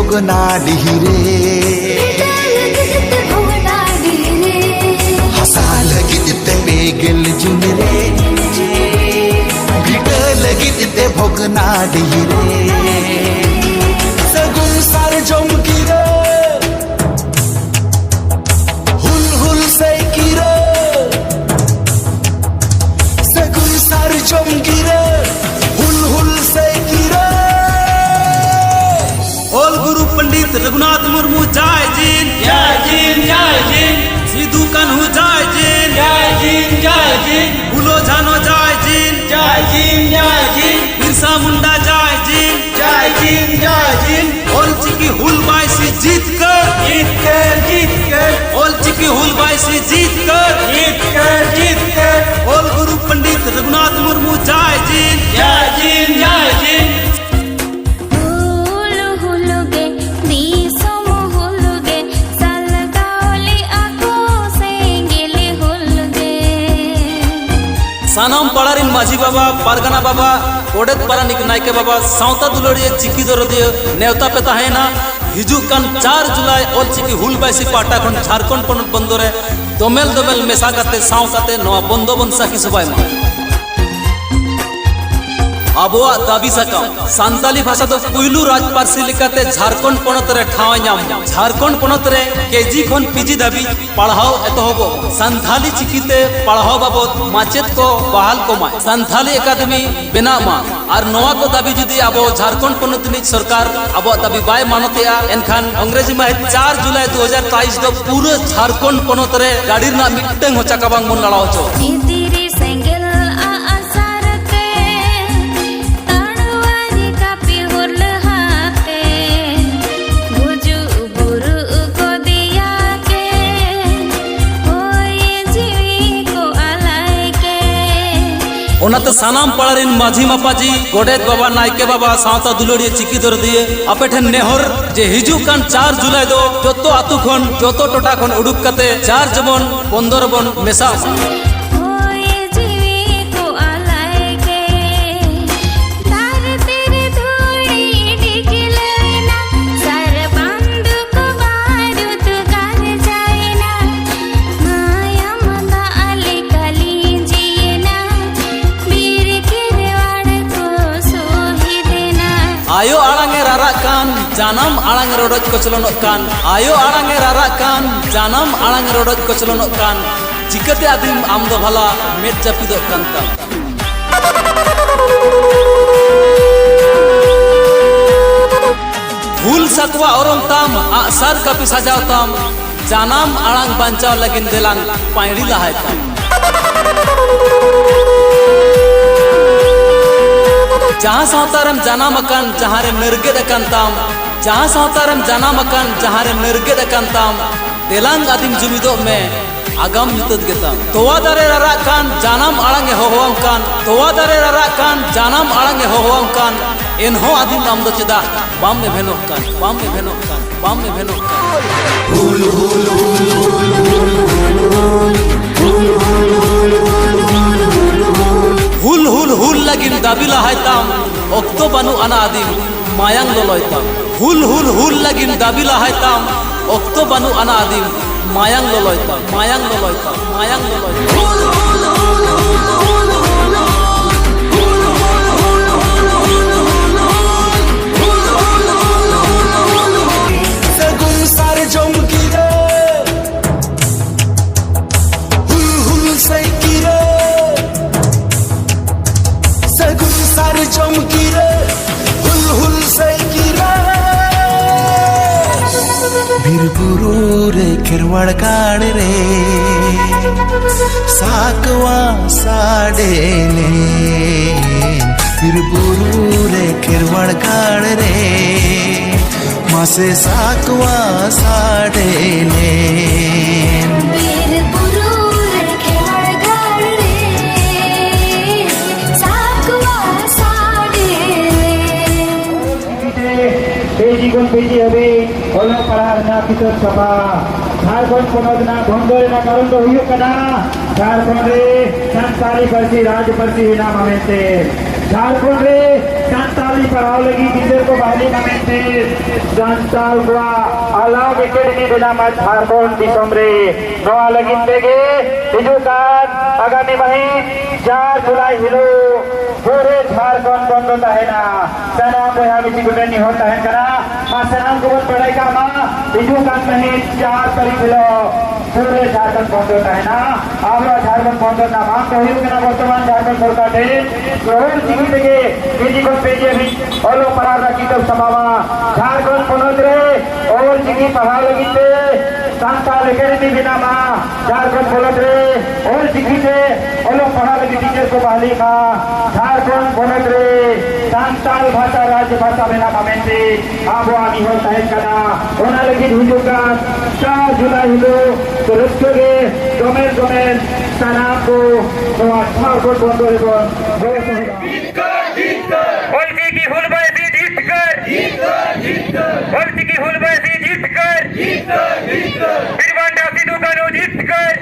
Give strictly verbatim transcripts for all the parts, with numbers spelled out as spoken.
ᱵᱷᱚᱜᱽᱱᱟᱰᱤᱦᱤ ᱨᱮ᱾ ᱵᱷᱚᱜᱽᱱᱟᱰᱤᱦᱤ ᱨᱮ᱾ ᱦᱟᱥᱟ ᱞᱟᱹᱜᱤᱫ ᱛᱮ ᱯᱮ ᱜᱮᱞ ᱡᱩᱱ ᱨᱮ᱾ ᱵᱷᱤᱴᱟᱹ ᱞᱟᱹᱜᱤᱫ ᱛᱮ ᱵᱷᱚᱜᱽᱱᱟᱰᱤᱦᱤ ᱨᱮ᱾ ᱥᱟᱹᱜᱩᱱ ᱥᱟᱨᱡᱚᱢ ᱜᱤᱨᱟᱹ᱾ ᱦᱩᱞ ᱦᱩᱞ ᱥᱟᱹᱭ ᱜᱤᱨᱟᱹ᱾ ᱥᱟᱹᱜᱩᱱ ᱥᱟᱨᱡᱚᱢ ᱜᱤᱨᱟᱹ᱾ ᱦᱩᱞ ᱦᱩᱞ ᱥᱟᱹᱭ ᱜᱤᱨᱟᱹ᱾ ᱚᱞ ᱜᱩᱨᱩ ᱯᱚᱱᱰᱤᱛ ᱨᱚᱜᱷᱩᱱᱟᱛᱷ ᱢᱩᱨᱢᱩ ᱡᱟᱭ ᱡᱤᱱ᱾ ᱡᱟᱭ ᱡᱤᱱ, ᱡᱟᱭ ᱡᱤᱱ᱾ ᱥᱤᱫᱩ ᱠᱟᱹᱱᱦᱩ ᱡᱟᱭ ᱡᱤᱱ᱾ ᱡᱟᱭ ᱡᱤᱱ, ᱡᱟᱭ ᱡᱤᱱ᱾ ᱯᱷᱩᱞᱳ ᱡᱷᱟᱱᱳ ᱡᱟᱭ ᱡᱤᱱ᱾ ᱡᱟᱭ ᱡᱤᱱ, ᱡᱟᱭ ᱡᱤᱱ᱾ ᱵᱤᱨᱥᱟ ᱢᱩᱱᱰᱟ ᱡᱟᱭ ᱡᱤᱱ᱾ ᱡᱟᱭ ᱡᱤᱱ, ᱡᱟᱭ ᱡᱤᱱ᱾ ᱚᱞᱪᱤᱠᱤ ᱦᱩᱞ ᱵᱟᱭᱥᱤ ᱡᱤᱛᱠᱟᱹᱨ᱾ ᱡᱤᱛᱠᱟᱹᱨ, ᱡᱤᱛᱠᱟᱹᱨ᱾ ᱚᱞᱪᱤᱠᱤ ᱦᱩᱞ ᱵᱟᱭᱥᱤ ᱡᱤᱛᱠᱟᱹᱨ᱾ ᱡᱤᱛᱠᱟᱹᱨ, ᱡᱤᱛᱠᱟᱹᱨ᱾ ᱚᱞ ᱜᱩᱨᱩ ᱯᱚᱱᱰᱤᱛ ᱨᱚᱜᱷᱩᱱᱟᱛᱷ ᱢᱩᱨᱢᱩ ᱡᱟᱭ ᱡᱤᱱ᱾ ᱡᱟᱭ ᱡᱤᱱ, ᱡᱟᱭ ᱡᱤᱱ᱾ ᱦᱩᱞ, ᱦᱩᱞ ᱜᱮ, ᱫᱤᱥᱚᱢ ᱦᱩᱞ ᱜᱮ, ᱥᱟᱞᱜᱟᱣ ᱞᱮᱜᱼᱟ ᱠᱚ ᱥᱮᱸᱜᱮᱞ ᱦᱩᱞ ᱜᱮ᱾ ᱥᱟᱱᱟᱢ ᱯᱟᱲᱟ ᱨᱤᱱ ᱢᱟᱹᱡᱷᱤ ᱵᱟᱵᱟ, ᱯᱟᱨᱜᱟᱱᱟ ᱵᱟᱵᱟ, ᱜᱚᱰᱮᱛ ᱯᱟᱨᱟᱱᱤᱠ ᱱᱟᱭᱠᱮ ᱵᱟᱵᱟ, ᱥᱟᱶᱛᱟ ᱫᱩᱞᱟᱹᱲᱤᱭᱟᱹ ᱪᱤᱠᱤ ᱫᱚᱨᱚᱫᱤᱭᱟᱹ, ᱱᱮᱣᱛᱟ ᱯᱮ ᱛᱟᱦᱮᱸᱭᱮᱱᱟ ᱦᱤᱡᱩᱜ ᱠᱟᱱ ᱪᱟᱨ ᱡᱩᱞᱟᱭ ᱚᱞᱪᱤᱠᱤ ᱦᱩᱞ ᱵᱟᱭᱥᱤ ᱯᱟᱦᱴᱟ ᱠᱷᱚᱱ ᱡᱷᱟᱨᱠᱷᱚᱸᱰ ᱯᱚᱱᱚᱛ ᱵᱚᱱᱫᱚ ᱨᱮ ᱫᱚᱢᱮᱞ ᱫᱚᱢᱮᱞ ᱢᱮᱥᱟ ᱠᱟᱛᱮ ᱥᱟᱶ ᱠᱟᱛᱮ ᱱᱚᱣᱟ ᱵᱚᱱᱫᱚ ᱵᱚᱱ ᱥᱟᱹᱠᱷᱤ ᱥᱚᱵᱷᱟᱭ ᱢᱟ᱾ ᱟᱵᱚᱣᱟᱜ ᱫᱟᱹᱵᱤ ᱥᱟᱠᱟᱢ ᱥᱟᱱᱛᱟᱞᱤ ᱵᱷᱟᱥᱟ ᱫᱚ ᱯᱩᱭᱞᱩ ᱨᱟᱡᱽ ᱯᱟᱹᱨᱥᱤ ᱞᱮᱠᱟᱛᱮ ᱡᱷᱟᱨᱠᱷᱚᱸᱰ ᱯᱚᱱᱚᱛ ᱨᱮ ᱴᱷᱟᱶ ᱮ ᱧᱟᱢ ᱢᱟ᱾ ᱡᱷᱟᱨᱠᱷᱚᱸᱰ ᱯᱚᱱᱚᱛ ᱨᱮ ᱠᱮᱡᱤ ᱠᱷᱚᱱ ᱯᱤᱡᱤ ᱫᱷᱟᱹᱵᱤᱡ ᱯᱟᱲᱦᱟᱣ ᱮᱛᱚᱦᱚᱵᱚᱜ ᱢᱟ᱾ ᱥᱟᱱᱛᱷᱟᱞᱤ ᱪᱤᱠᱤᱛᱮ ᱯᱟᱲᱦᱟᱣ ᱵᱟᱵᱚᱫ ᱢᱟᱪᱮᱫ ᱠᱚ ᱵᱟᱦᱟᱞ ᱠᱚᱢᱟᱭ᱾ ᱥᱟᱱᱛᱷᱟᱞᱤ ᱮᱠᱟᱰᱮᱢᱤ ᱵᱮᱱᱟᱜ ᱢᱟ᱾ ᱟᱨ ᱱᱚᱣᱟ ᱠᱚ ᱫᱟᱹᱵᱤ ᱡᱩᱫᱤ ᱟᱵᱚ ᱡᱷᱟᱨᱠᱷᱚᱸᱰ ᱯᱚᱱᱚᱛ ᱨᱤᱱᱤᱡ ᱥᱚᱨᱠᱟᱨ ᱟᱵᱚᱣᱟᱜ ᱫᱟᱹᱵᱤ ᱵᱟᱭ ᱢᱟᱱᱚᱛᱮᱜᱼᱟ, ᱮᱱᱠᱷᱟᱱ ᱚᱝᱨᱮᱡᱤ ᱢᱟᱹᱦᱤᱛ ᱪᱟᱨ ᱡᱩᱞᱟᱭ ᱫᱩ ᱦᱟᱡᱟᱨ ᱛᱮᱭᱤᱥ ᱫᱚ ᱯᱩᱨᱟᱹ ᱡᱷᱟᱨᱠᱷᱚᱸᱰ ᱯᱚᱱᱚᱛ ᱨᱮ ᱜᱟᱹᱰᱤ ᱨᱮᱱᱟᱜ ᱢᱤᱫᱴᱟᱝ ᱦᱚᱸ ᱪᱟᱠᱟ ᱵᱟᱝ ᱵᱚᱱ ᱞᱟᱲᱟᱣ ᱦᱚᱪᱚ᱾ ᱵᱷᱤᱛᱨᱤ ᱥᱮᱸᱜᱮᱞ ᱟᱜ ᱟᱥᱟᱨ ᱛᱮ, ᱛᱟᱲᱣᱟᱨᱤ ᱠᱟᱹᱯᱤ ᱦᱩᱨᱞᱟᱹᱦᱟ ᱛᱮ, ᱜᱩᱡᱩᱜ ᱵᱩᱨᱩᱜ ᱠᱚ ᱫᱮᱭᱟ ᱠᱮ, ᱦᱚᱭ ᱡᱤᱣᱤ ᱠᱚ ᱟᱞᱟᱭ ᱠᱮ᱾ ᱚᱱᱟᱛᱮ ᱥᱟᱱᱟᱢ ᱯᱟᱲᱟ ᱨᱤᱱ ᱢᱟᱹᱡᱷᱤ ᱢᱟᱯᱟᱡᱷᱤ, ᱜᱚᱰᱮᱛ ᱵᱟᱵᱟ, ᱱᱟᱭᱠᱮ ᱵᱟᱵᱟ, ᱥᱟᱶᱛᱟ ᱫᱩᱞᱟᱹᱲᱤᱭᱟᱹ ᱪᱤᱠᱤ ᱫᱚᱨᱚᱫᱤᱭᱟᱹ, ᱟᱯᱮ ᱴᱷᱮᱱ ᱱᱮᱦᱚᱨ ᱡᱮ ᱦᱤᱡᱩᱜ ᱠᱟᱱ ᱪᱟᱨ ᱡᱩᱞᱟᱭ ᱫᱚ ᱡᱚᱛᱚ ᱟᱹᱛᱩ ᱠᱷᱚᱱ, ᱡᱚᱛᱚ ᱴᱚᱴᱷᱟ ᱠᱷᱚᱱ ᱩᱰᱩᱠ ᱠᱟᱛᱮ ᱪᱟᱨ ᱡᱮᱢᱚᱱ ᱵᱚᱱᱫᱚ ᱨᱮᱵᱚᱱ ᱢᱮᱥᱟᱜ ᱢᱟ᱾ ᱦᱚᱭ ᱡᱤᱣᱤ ᱠᱚ ᱟᱞᱟᱭ ᱠᱮ, ᱫᱷᱟᱹᱨᱛᱤ ᱨᱮ ᱫᱷᱩᱲᱤ ᱰᱷᱤᱠᱞᱟᱹᱭᱱᱟ, ᱥᱟᱭ ᱟᱭᱳ ᱟᱲᱟᱝ ᱮ ᱨᱟᱨᱟᱜ ᱠᱟᱱ, ᱡᱟᱱᱟᱢ ᱟᱲᱟᱝ ᱨᱚᱰᱚᱡ ᱠᱚᱪᱞᱚᱱᱚᱜ ᱠᱟᱱ, ᱟᱭᱳ ᱟᱲᱟᱝ ᱮ ᱨᱟᱨᱟᱜ ᱠᱟᱱ, ᱡᱟᱱᱟᱢ ᱟᱲᱟᱝ ᱨᱚᱰᱚᱡ ᱠᱚᱪᱞᱚᱱᱚᱜ ᱠᱟᱱ, ᱪᱤᱠᱟᱹᱛᱮ ᱟᱹᱫᱤᱢ ᱟᱢ ᱫᱚ ᱵᱷᱟᱞᱟ ᱢᱮᱫ ᱡᱟᱹᱯᱤᱫᱚᱜ ᱠᱟᱱ ᱛᱟᱢ? ᱦᱩᱞ ᱥᱟᱠᱣᱟ ᱚᱨᱚᱝ ᱛᱟᱢ, ᱟᱜᱼᱥᱟᱨ ᱠᱟᱹᱯᱤ ᱥᱟᱡᱟᱣ ᱛᱟᱢ, ᱡᱟᱱᱟᱢ ᱟᱲᱟᱝ ᱵᱟᱧᱪᱟᱣ ᱞᱟᱹᱜᱤᱫ ᱫᱮᱞᱟᱝ ᱯᱟᱹᱭᱲᱤ ᱞᱟᱦᱟᱭ ᱛᱟᱢ᱾ ᱡᱟᱦᱟᱸ ᱥᱟᱶᱛᱟ ᱨᱮᱢ ᱡᱟᱱᱟᱢ ᱟᱠᱟᱱ, ᱡᱟᱦᱟᱸ ᱨᱮᱢ ᱱᱟᱹᱨᱜᱮᱫ ᱟᱠᱟᱱ ᱛᱟᱢ, ᱡᱟᱦᱟᱸ ᱥᱟᱶᱛᱟ ᱨᱮᱢ ᱡᱟᱱᱟᱢ ᱟᱠᱟᱱ, ᱡᱟᱦᱟᱸ ᱨᱮᱢ ᱱᱟᱹᱨᱜᱮᱫ ᱟᱠᱟᱱ ᱛᱟᱢ, ᱫᱮᱞᱟᱝ ᱟᱹᱫᱤᱢ ᱡᱩᱢᱤᱫᱚᱜ ᱢᱮ, ᱟᱜᱟᱢ ᱧᱩᱛᱟᱹᱛ ᱜᱮᱛᱟᱢ᱾ ᱛᱚᱣᱟ ᱫᱟᱨᱮ ᱨᱟᱨᱟᱜ ᱠᱟᱱ, ᱡᱟᱱᱟᱢ ᱟᱲᱟᱝ ᱮ ᱦᱚᱦᱚᱣᱟᱢ ᱠᱟᱱ, ᱛᱚᱣᱟ ᱫᱟᱨᱮ ᱨᱟᱨᱟᱜ ᱠᱟᱱ, ᱡᱟᱱᱟᱢ ᱟᱲᱟᱝ ᱮ ᱦᱚᱦᱚᱣᱟᱢ ᱠᱟᱱ, ᱮᱱᱦᱚᱸ ᱟᱹᱫᱤᱢ ᱟᱢ ᱫᱚ ᱪᱮᱫᱟᱜ ᱵᱟᱢ ᱮᱵᱷᱮᱱᱚᱜ ᱠᱟᱱ, ᱵᱟᱢ ᱮᱵᱷᱮᱱᱚᱜ ᱠᱟᱱ, ᱵᱟᱢ ᱮᱵᱷᱮᱱᱚᱜ ᱠᱟᱱ? ᱦᱩᱞ, ᱦᱩᱞ, ᱦᱩᱞ ᱞᱟᱹᱜᱤᱫ ᱫᱟᱹᱵᱤ ᱞᱟᱦᱟᱭ ᱛᱟᱢ, ᱚᱠᱛᱚ ᱵᱟᱹᱱᱩᱜ ᱟᱱᱟ ᱟᱹᱫᱤᱢ, ᱢᱟᱭᱟᱝ ᱞᱚᱞᱚᱭ ᱛᱟᱢ᱾ ᱦᱩᱞ, ᱦᱩᱞ, ᱦᱩᱞ ᱞᱟᱹᱜᱤᱫ ᱫᱟᱹᱵᱤ ᱞᱟᱦᱟᱭ ᱛᱟᱢ, ᱚᱠᱛᱚ ᱵᱟᱹᱱᱩᱜ ᱟᱱᱟ ᱟᱹᱫᱤᱢ, ᱢᱟᱭᱟᱝ ᱞᱚᱞᱚᱭ ᱛᱟᱢ, ᱢᱟᱭᱟᱝ ᱞᱚᱞᱚᱭ ᱛᱟᱢ, ᱢᱟᱭᱟᱝ ᱞᱚᱞᱚᱭ ᱛᱟᱢ᱾ ᱥᱟᱹᱜᱩᱱ ᱥᱟᱨᱡᱚᱢ ᱜᱤᱨᱟᱹ, ᱦᱩᱞ ᱦᱩᱞ ᱥᱟᱹᱭ ᱜᱤᱨᱟᱹ, ᱥᱟᱹᱜᱩᱱ ᱥᱟᱨᱡᱚᱢ ᱜᱤᱨᱟᱹ, ᱦᱩᱞ ᱦᱩᱞ ᱥᱟᱹᱭ ᱜᱤᱨᱟᱹ᱾ ᱵᱤᱨ ᱵᱩᱨᱩ ᱨᱮ ᱠᱷᱮᱨᱣᱟᱲ ᱜᱟᱲ ᱨᱮ ᱥᱟᱠᱣᱟ ᱥᱟᱰᱮ ᱞᱮᱱ, ᱵᱤᱨ ᱵᱩᱨᱩ ᱨᱮ ᱠᱷᱮᱨᱣᱟᱲ ᱜᱟᱲ ᱨᱮ ᱢᱟᱥᱮ ᱥᱟᱠᱣᱟ ᱥᱟᱰᱮ ᱞᱮᱱ᱾ ᱵᱤᱨ ᱵᱩᱨᱩ ᱨᱮ ᱠᱷᱮᱨᱣᱟᱲ ᱜᱟᱲ ᱨᱮ ᱥᱟᱠᱣᱟ ᱥᱟᱰᱮ ᱞᱮᱱ᱾ ᱠᱮᱡᱤ ᱠᱷᱚᱱ ᱯᱤᱡᱤ ᱦᱟᱹᱵᱤᱡ ᱚᱞᱚᱜ ᱯᱟᱲᱦᱟᱜ ᱨᱮᱱᱟᱜ ᱠᱤᱛᱟᱹᱵ ᱪᱷᱟᱯᱟ᱾ ᱡᱷᱟᱲᱠᱷᱚᱸᱰ ᱯᱚᱱᱚᱛ ᱨᱮᱱᱟᱜ ᱵᱚᱱᱫᱚ ᱨᱮᱱᱟᱜ ᱠᱟᱨᱚᱱ ᱫᱚ ᱦᱩᱭᱩᱜ ᱠᱟᱱᱟ, ᱡᱷᱟᱲᱠᱷᱚᱸᱰ ᱨᱮ ᱥᱟᱱᱛᱟᱲᱤ ᱯᱟᱹᱨᱥᱤ ᱨᱟᱡᱽ ᱯᱟᱹᱨᱥᱤ ᱦᱮᱱᱟᱜ ᱢᱟ ᱢᱮᱱᱛᱮ᱾ ᱡᱷᱟᱲᱠᱷᱚᱸᱰ ᱨᱮ ᱥᱟᱱᱛᱟᱲᱤ ᱯᱟᱲᱦᱟᱣ ᱞᱟᱹᱜᱤᱫ ᱜᱤᱫᱽᱨᱟᱹ ᱠᱚ ᱵᱟᱦᱟᱞᱤ ᱢᱟ ᱢᱮᱱᱛᱮ ᱥᱟᱱᱛᱟᱲ ᱠᱚᱣᱟᱜ ᱟᱞᱟᱜᱽ ᱮᱠᱟᱰᱮᱢᱤ ᱵᱮᱱᱟᱣ ᱢᱟ ᱡᱷᱟᱲᱠᱷᱚᱸᱰ ᱫᱤᱥᱚᱢ ᱨᱮ᱾ ᱱᱚᱣᱟ ᱞᱟᱹᱜᱤᱫ ᱛᱮᱜᱮ ᱦᱤᱡᱩᱜ ᱠᱟᱱ ᱟᱜᱟᱢᱤ ᱢᱟᱹᱦᱤᱛ ᱪᱟᱨ ᱡᱩᱞᱟᱭ ᱦᱤᱞᱳᱜ ᱯᱩᱨᱟᱹ ᱡᱷᱟᱲᱠᱷᱚᱸᱰ ᱵᱚᱱᱫᱚ ᱛᱟᱦᱮᱱᱟ᱾ ᱥᱟᱱᱟᱢ ᱵᱚᱭᱦᱟ ᱢᱤᱥᱤ ᱠᱚᱴᱷᱮᱱ ᱱᱮᱦᱚᱨ ᱛᱟᱦᱮᱱ ᱠᱟᱱᱟ, ᱢᱟ ᱥᱟᱱᱟᱢ ᱠᱚᱵᱚᱱ ᱵᱟᱲᱟᱭ ᱠᱟᱜ ᱢᱟ, ᱦᱤᱡᱩᱜ ᱠᱟᱱ ᱢᱟᱹᱦᱤᱛ ᱪᱟᱨ ᱛᱟᱹᱨᱤᱠᱷ ᱦᱤᱞᱳᱜ ᱯᱩᱨᱟᱹ ᱡᱷᱟᱲᱠᱷᱚᱸᱰ ᱵᱚᱱᱫᱚ ᱛᱟᱦᱮᱱᱟ᱾ ᱟᱵᱚᱣᱟᱜ ᱡᱷᱟᱲᱠᱷᱚᱸᱰ ᱵᱚᱱᱫᱚ ᱨᱮᱱᱟᱜ ᱢᱟᱜ ᱫᱚ ᱦᱩᱭᱩᱜ ᱠᱟᱱᱟ ᱵᱚᱨᱛᱚᱢᱟᱱ ᱡᱷᱟᱲᱠᱷᱚᱸᱰ ᱥᱚᱨᱠᱟᱨ ᱴᱷᱮᱱ ᱚᱞ ᱪᱤᱠᱤ ᱛᱮᱜᱮ ᱠᱮᱡᱤ ᱠᱷᱚᱱ ᱯᱮ ᱡᱤ ᱦᱟᱹᱵᱤᱡ ᱚᱞᱚᱜ ᱯᱟᱲᱦᱟᱣ ᱨᱮᱱᱟᱜ ᱠᱤᱛᱟᱹᱵ ᱥᱟᱵᱟᱣᱟ᱾ ᱡᱷᱟᱲᱠᱷᱚᱸᱰ ᱯᱚᱱᱚᱛ ᱨᱮ ᱚᱞ ᱪᱤᱠᱤ ᱯᱟᱲᱦᱟᱣ ᱞᱟᱹᱜᱤᱫ ᱛᱮ ᱥᱟᱱᱛᱟᱲ ᱮᱠᱟᱰᱮᱢᱤ ᱵᱮᱱᱟᱣ ᱢᱟ᱾ ᱡᱷᱟᱲᱠᱷᱚᱸᱰ ᱯᱚᱱᱚᱛ ᱨᱮ ᱚᱞ ᱪᱤᱠᱤ ᱛᱮ ᱚᱞᱚᱜ ᱯᱟᱲᱦᱟᱣ ᱞᱟᱹᱜᱤᱫ ᱴᱤᱪᱟᱨ ᱠᱚ ᱵᱟᱦᱟᱞᱤ ᱢᱟ᱾ ᱡᱷᱟᱲᱠᱷᱚᱸᱰ ᱯᱚᱱᱚᱛ ᱨᱮ ᱥᱟᱱᱛᱟᱲ ᱵᱷᱟᱥᱟ ᱨᱟᱡᱽ ᱵᱷᱟᱥᱟ ᱵᱮᱱᱟᱣ ᱢᱟ ᱢᱮᱱᱛᱮ ᱟᱵᱚᱣᱟᱜ ᱱᱮᱦᱚᱨ ᱛᱟᱦᱮᱱ ᱠᱟᱱᱟ᱾ ᱚᱱᱟ ᱞᱟᱹᱜᱤᱫ ᱦᱤᱡᱩᱜ ᱠᱟᱱ ᱪᱟᱨ ᱡᱩᱞᱟᱭ ᱦᱤᱞᱳᱜ ᱨᱟᱹᱥᱠᱟᱹ ᱜᱮ ᱡᱚᱢᱮᱞ ᱡᱚᱢᱮᱞ ᱥᱟᱱᱟᱢ ᱠᱚ ᱱᱚᱣᱟ ᱡᱷᱟᱲᱠᱷᱚᱸᱰ ᱵᱚᱱᱫᱚ ᱨᱮᱵᱚᱱ ᱜᱚᱲᱚ ᱥᱚᱦᱚᱫᱚᱜᱼᱟ᱾ ᱚᱞᱪᱤᱠᱤ ᱦᱩᱞ ᱵᱟᱭᱥᱤ ᱡᱤᱛᱠᱟᱹᱨ! ᱚᱞᱪᱤᱠᱤ ᱦᱩᱞ ᱵᱟᱭᱥᱤ ᱡᱤᱛᱠᱟᱹᱨ! ᱵᱤᱨ ᱵᱟᱱᱴᱟ ᱥᱤᱫᱩ ᱠᱟᱹᱱᱦᱩ ᱡᱤᱛᱠᱟᱹᱨ!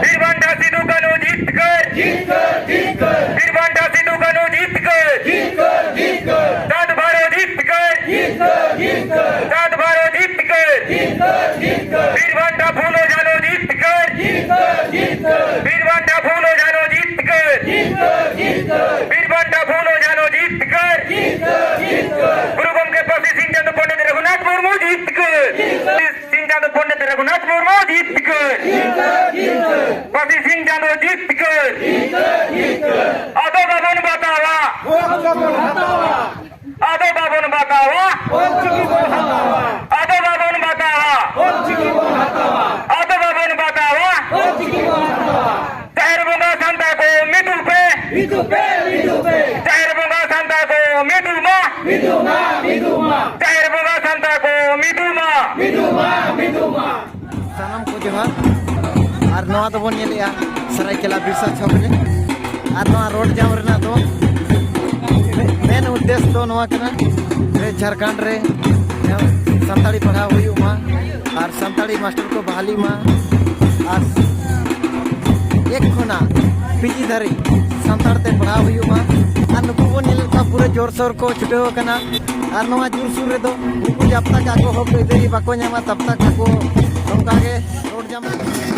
ᱵᱤᱨ ᱵᱟᱱᱴᱟ ᱥᱤᱫᱩ ᱠᱟᱹᱱᱦᱩ ᱡᱤᱛᱠᱟᱹᱨ! ᱵᱤᱨ ᱵᱟᱱᱴᱟ ᱥᱤᱫᱩ ᱠᱟᱹᱱᱦᱩ ᱡᱤᱛᱠᱟᱹᱨ! ᱪᱟᱸᱫ ᱵᱷᱟᱭᱨᱚ ᱡᱤᱛᱠᱟᱹᱨ! ᱪᱟᱸᱫ ᱵᱷᱟᱭᱨᱚ ᱡᱤᱛᱠᱟᱹᱨ! ᱵᱤᱨ ᱵᱟᱱᱴᱟ ᱯᱷᱩᱞᱳ ᱡᱷᱟᱱᱳ ᱡᱤᱛᱠᱟᱹᱨ! ᱵᱤᱨ ᱵᱟᱱᱴᱟ ᱯᱷᱩᱞᱳ ᱡᱷᱟᱱᱳ ᱡᱤᱛᱠᱟᱹᱨ! ᱵᱤᱨ ᱵᱟᱱᱴᱟ ᱯᱷᱩᱞᱳ ᱡᱷᱟᱱᱳ ᱡᱤᱛᱠᱟᱹᱨ! ᱜᱩᱨᱩ ᱜᱚᱢᱠᱮ ᱯᱟᱹᱥᱤ ᱥᱤᱝ ᱪᱟᱸᱫᱚ ᱯᱚᱱᱰᱤᱛ ᱨᱚᱜᱷᱩᱱᱟᱛᱷ ᱢᱩᱨᱢᱩ ᱡᱤᱛᱠᱟᱹᱨ! ᱯᱟᱹᱥᱤ ᱥᱤᱝ ᱪᱟᱸᱫᱚ ᱯᱚᱱᱰᱤᱛ ᱨᱚᱜᱷᱩᱱᱟᱛᱷ ᱢᱩᱨᱢᱩ ᱡᱤᱛᱠᱟᱹᱨ! ᱯᱟᱹᱥᱤ ᱥᱤᱝ ᱪᱟᱸᱫᱚ ᱡᱤᱛᱠᱟᱹᱨ! ᱟᱫᱚ ᱵᱟᱵᱚᱱ ᱵᱟᱛᱟᱣᱟ! ᱟᱫᱚ ᱵᱟᱵᱚᱱ ᱵᱟᱛᱟᱣᱟ! ᱟᱫᱚ ᱵᱟᱵᱚᱱ ᱵᱟᱛᱟᱣᱟ! ᱟᱫᱚ ᱵᱟᱵᱚᱱ ᱵᱟᱛᱟᱣᱟ! ᱡᱟᱦᱮᱨ ᱵᱚᱸᱜᱟ ᱥᱟᱱᱛᱟᱲ ᱠᱚ ᱢᱤᱫᱚᱜ ᱯᱮ! ᱢᱤᱫᱚᱜ ᱯᱮ, ᱢᱤᱫᱚᱜ ᱯᱮ᱾ ᱡᱟᱦᱮᱨ ᱵᱚᱸᱜᱟ ᱥᱟᱱᱛᱟᱲ ᱠᱚ ᱢᱤᱫᱚᱜ ᱢᱟ! ᱢᱤᱫᱚᱜ ᱢᱟ, ᱢᱤᱫᱚᱜ ᱢᱟ᱾ ᱡᱟᱦᱮᱨ ᱵᱚᱸᱜᱟ ᱥᱟᱱᱛᱟᱲ ᱠᱚ ᱢᱤᱫᱚᱜ ᱢᱟ! ᱢᱤᱫᱚᱜ ᱢᱟ, ᱢᱤᱫᱚᱜ ᱢᱟ᱾ ᱥᱟᱱᱟᱢ ᱠᱚ ᱡᱚᱦᱟᱨ᱾ ᱟᱨ ᱱᱚᱣᱟ ᱫᱚᱵᱚᱱ ᱧᱮᱞᱮᱜᱼᱟ ᱥᱟᱹᱨᱟᱹᱭᱠᱮᱞᱟ ᱵᱤᱨᱥᱟ ᱪᱷᱚᱠ ᱨᱮ᱾ ᱟᱨ ᱱᱚᱣᱟ ᱨᱳᱰ ᱡᱟᱢ ᱨᱮᱱᱟᱜ ᱫᱚ ᱢᱮᱱ ᱩᱫᱽᱫᱮᱥ ᱫᱚ ᱱᱚᱣᱟ ᱠᱟᱱᱟ, ᱡᱮ ᱡᱷᱟᱲᱠᱷᱚᱸᱰ ᱨᱮ ᱥᱟᱱᱛᱟᱲᱤ ᱯᱟᱲᱦᱟᱣ ᱦᱩᱭᱩᱜ ᱢᱟ ᱟᱨ ᱥᱟᱱᱛᱟᱲᱤ ᱢᱟᱥᱴᱟᱨ ᱠᱚ ᱵᱟᱦᱟᱞᱤᱜ ᱢᱟ ᱟᱨ ᱮᱠ ᱠᱷᱚᱱᱟᱜ ᱯᱤᱡᱤ ᱫᱷᱟᱹᱨᱤᱡ ᱥᱟᱱᱛᱟᱲ ᱛᱮ ᱯᱟᱲᱦᱟᱣ ᱦᱩᱭᱩᱜ ᱢᱟ᱾ ᱟᱨ ᱱᱩᱠᱩ ᱵᱚᱱ ᱧᱮᱞᱮᱫ ᱠᱚᱣᱟ ᱯᱩᱨᱟᱹ ᱡᱳᱨᱥᱳᱨ ᱠᱚ ᱪᱷᱩᱴᱟᱹᱣ ᱟᱠᱟᱱᱟ᱾ ᱟᱨ ᱱᱚᱣᱟ ᱡᱳᱨᱥᱳᱨ ᱨᱮᱫᱚ ᱩᱱᱠᱩ ᱡᱟᱵ ᱛᱟᱠ ᱟᱠᱚ ᱦᱚᱠ ᱟᱹᱭᱫᱟᱹᱨᱤ ᱵᱟᱠᱚ ᱧᱟᱢᱟ, ᱛᱟᱵ ᱛᱟᱠ ᱟᱠᱚ ᱱᱚᱝᱠᱟ ᱜᱮ ᱨᱳᱰ ᱡᱟᱢ ᱨᱮ